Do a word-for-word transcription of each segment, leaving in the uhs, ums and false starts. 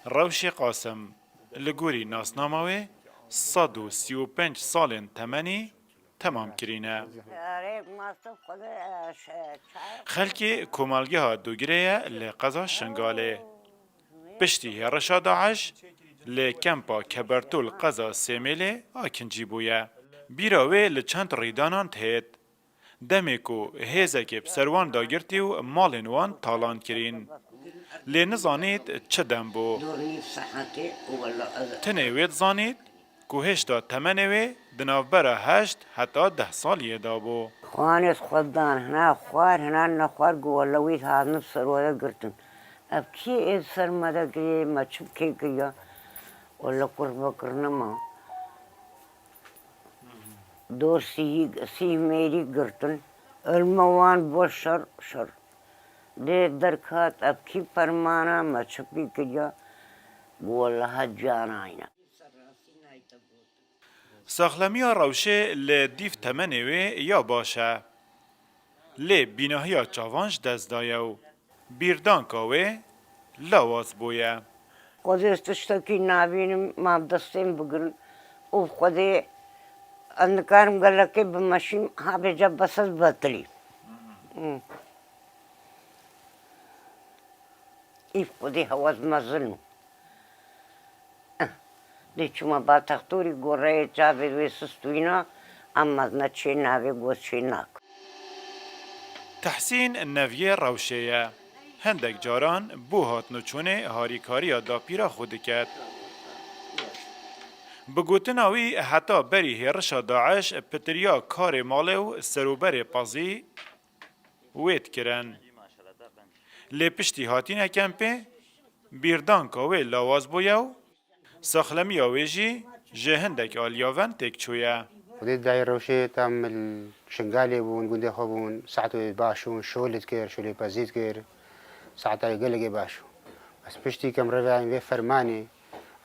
Rewşê Qasim, li gorî nasnama wê, sed û sî û pênc salên temenî temam kirîne. Xelkê komelgeha Dogirê ye li qeza Şingalê. Piştî hêrişa DAIŞ li kempa Kebertû li qeza Sêmêlê akincî bûye. Bîra wê li çend rîdanan têt. Demê ku hêzekê bi ser wan dagirtî û malên wan talan kirîn. Lê nizanît çi dem bû. Tinê wê dizanît ku hêşta temenê wê di navbera heşt heta deh saliyê de bû. Xwanê xwe dan hina xwar, hina nexwar, got, "Wele wî hatin ser we de girtin." Ev kî ê ser me de girê, me çi kê kiriya? Wele kurba kirine me. Dor sî-, sîh mêrî girtin. Ilme wan bo şer, şer. Dê derket, ev kî fermana me çi pî kiriya? Got, "Wele ha canayne." Saxlemiya rewşê li dîv temenê wê ya baş e. Lê bînahiya çavan ji dest daye û bîrdanka wê lawaz bûye. Xwedê tiştekî nabînim, ma bi destên bigirin û Xwedê ez nikarim gelekê bimeşîm, ha bêje bes ez betilî. Hı. Îf Xwedê hewaz mezin û. Dê çûma ba textorî goreyê çavê wê sistûyna, em mezne çê navê got çê nak. Tehsîn neviyê rewşê ye. Hindek caran bo hatin û çûnê harîkariya dapîra xwe diket. Bi gotina wî heta berî hêrişa DAIŞ pitiriya karê malê û serûberê pezî wê dikirin. Lê piştî hatîne kempê, bîrdanka wê lawaz bûye û saxlemiya wê jî ji hindek aliyaven têk çûye. Xwedê dayê rewşê tam li Şingalê bûn, gundê xwe bûn, saetê baş bûn, şol dikir, şolê pezî dikir, saeta gelekê baş bû. Bes piştî kem revayên vê fermanê,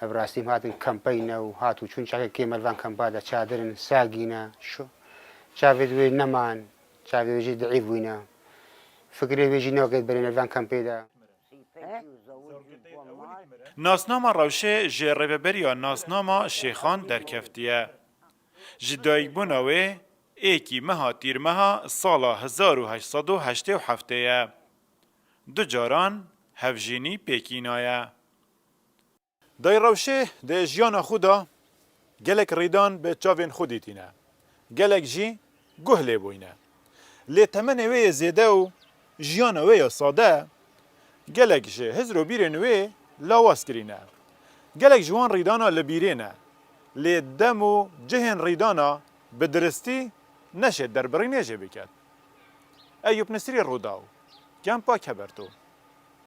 ev rastî em hatin kempeyne û hat û çûn çakê kêm li van kempa de çadir in, sagîne, şo-, çavê wê neman. Çavê wê jî diîf bûyne. Fikrê wê jî nake berê nervan kempê de. Nasnama rewşê ji Rêveberiya Nasnama Şêxan derkeftiye. Ji dayikbûna wê êkî meha Tîrmeha sala hezar û heşt sed û heştê û heftê ye. Du caran hevjînî pêkîna ye. Dayê rewşê di jiyana xwe de gelek rîdan bi çavên xwe dîtîne. Gelek jî guh lê bûyne. Lê temenê wê yê zêde û jiyana wê ya sade gelek ji hizr û bîrên wê lawaz kirîne. Gelek ji wan rîdana li bîrê ne. Lê dem û cihên rîdana bi diristî neşê derbirînê jê biket. Eyûp Nisrî, Rûdaw, Kempa Keberto.